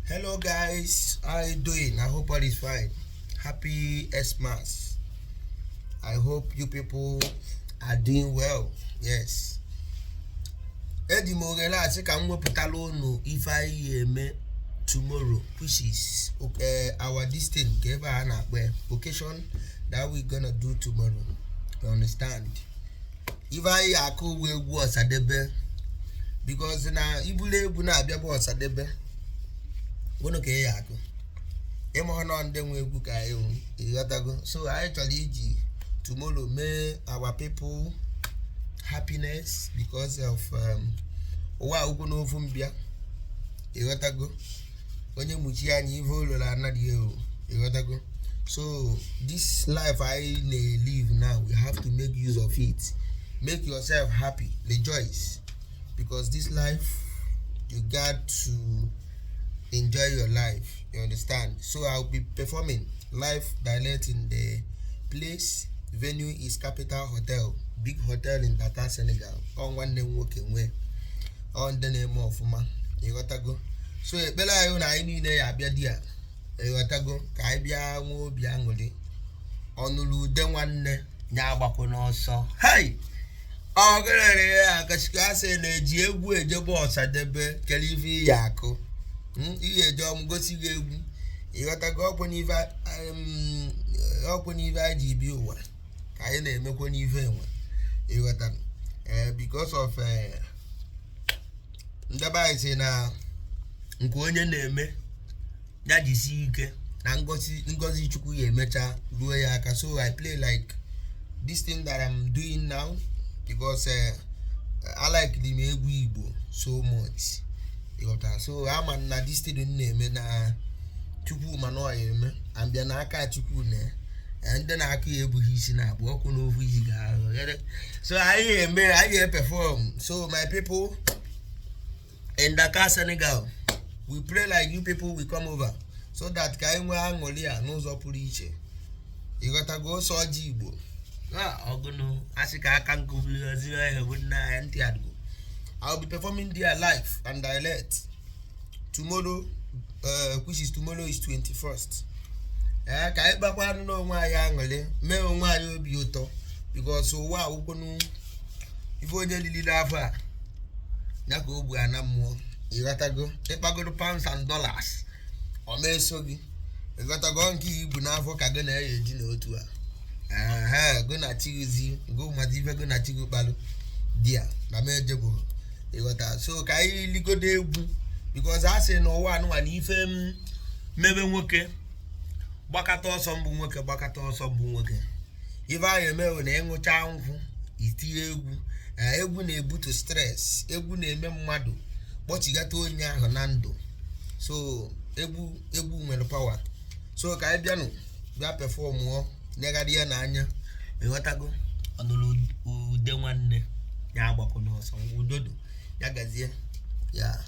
Hello guys, how you doing? I hope all is fine. Happy Xmas. I hope you people are doing well. Yes. Eji m oghere asị ka m wepụtala unu ife anyị eme tomorrow, which is our this thing nke ebe a na-akpọ ya, occasion that we gonna do tomorrow. You understand? Ife anyị akụ uwe egwu Ọsadebe, because na ibulu egwu na-abịa bụ Ọsadebe gụnụ ka ị ya akụ ịma nọ ndị nwe egwu ka anyị hụ, ịghọtago? So anyị chọrọ iji tomorrow mee our people happiness because of ụwa akwụkwọ n'ofu mbịa, ịghọtago? Onye muchi anya ife ololo anaghị ewu, ịghọtago? So this life anyị na-live now, we have to make use of it. Make yourself happy, rejoice, because this life, you got to enjoy your life, you understand? So I'll be performing live direct in the place. Venue is Capital Hotel, big hotel in Dakar, Senegal. Ọ nwanne m nwoke nwee, ọ ndị na-eme ọfụma, ịghọtago? So ekpere anyị na anyị niile ya abịa di ya, ịghọtago, ka anyị bịa nwee obi aṅụrị. Ọnụrụ ude nwanne ya agbakwo n'ọsọ. Hei, ọ gịrịrị ya kasị na-eji egwu ejebe Ọsadebe kere ife ya akụ ihe eje ọmụ gosi gị egwu, ịghọtago? Ọkwụ n'ife anyị ji bi ụwa ka anyị na-emekwa n'ife enwe, ịghọta? Ee, because of ndebe anyị si na nke onye na-eme ya jisie ike na ngozi, ngozi Chukwu ya emecha ruo ya aka. So I play like this thing that I'm doing now because I like m egwu Igbo so much, ịghọta? So ama na this thing m na-eme na Chukwu mana ọ ya eme abịa n'aka Chukwu na ndị na-akụ ya ebughị isi na abụọ ọkụ n'ofu isi ga-aghọ. So anyị eme, anyị perform. So my people in Dakar, Senegal, we pray like you people will come over so that ka anyị nwee aṅụrị a n'ụzọ pụrụ iche, ịghọtago? Ose ọjị Igbo ọgụnụ asị ka aka nkụziri nna ya ntị adịgo. I will be performing there live and direct tomorrow, which is tomorrow is 21st. Ee, ka anyị kpakwanụ n'onwe anyị aṅụrị, mee onwe anyị obi ụtọ, because ụwa awụkwunu ife onye lili n'afọ a ya ka o bu ana mmụọ, ịghọtago? Ịkpagoro pounds and dollars, ọ ma eso gị, ịghọtago? Nke ibu n'afọ ka gị na ya eji n'otu a. Ehe, gụ na chi gị zi gụ mmadụ ife gụ na chi gị kpalụ di ya na m ejebụ, ịghọta? So ka anyị ligodo egwu, because a sị n'ụwa anụnwa na ife m mebe nwoke gbakọta ọsọ mbụ, nwoke gbakọta ọsọ mbụ, nwoke ife ahụ emewo na ịṅụcha nkwụ itinye egwu. Egwu na-ebutu stress, egwu na-eme mmadụ kpọchigata onye ahụ na ndụ. So egwu, egwu nwere power. So ka anyị bịanụ bịa performụọ, negharị ya n'anya, ịghọtago? Ọnụrụ ude nwanne ya agbakọ n'ọsọ, udodo ya gazie ya.